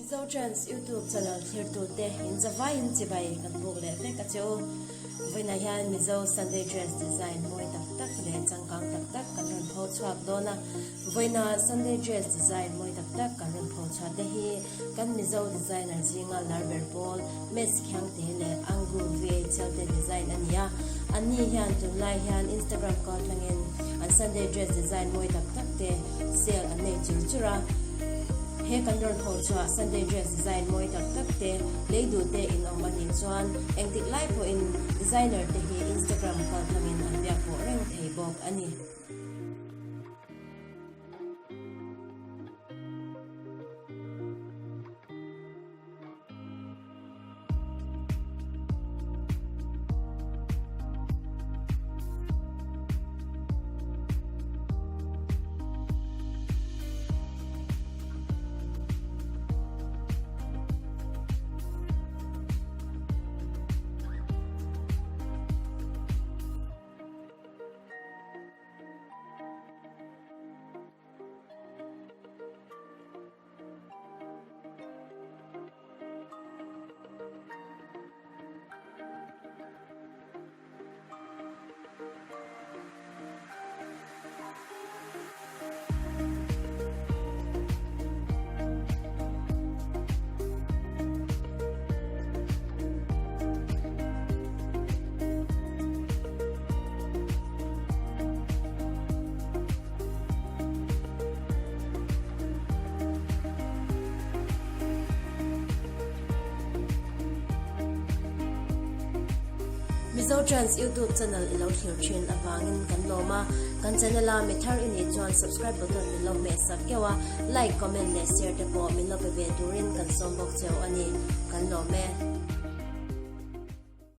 Mizo Trends YouTube channel thlirtute in zavaiin chibai kan buk leh vek a che u. Vawiinah hian Mizo Sunday Dress design mawi tak tak leh changkang tak tak kan rawn pho chhuak dawn a. Vawiina Sunday Dress design mawi tak tak kan rawn pho chhuah te hi kan Mizo designer zinga lar ber pawl Mess Khiangte leh Angu VHL te design a ni a. Anni hian tunlai hian Instagram kaltlangin an Sunday Dress design mawi tak tak te sale an nei chur chur a. He kan rawn ho chhuah Sunday dress design mawi tak tak te lei duh te in awm a nih chuan engtik lai pawhin designer te hi Instagram kaltlangin an biak pawh reng thei bawk a ni. Mizo Trends YouTube channel i lo thlir thin avangin kan lawm a, kan channel a mi thar i nih chuan subscribe button min lo hmeh sak keuh a, like, comment leh share te pawh min lo pe ve turin kan sawm bawk cheu a ni. Kan lawm e.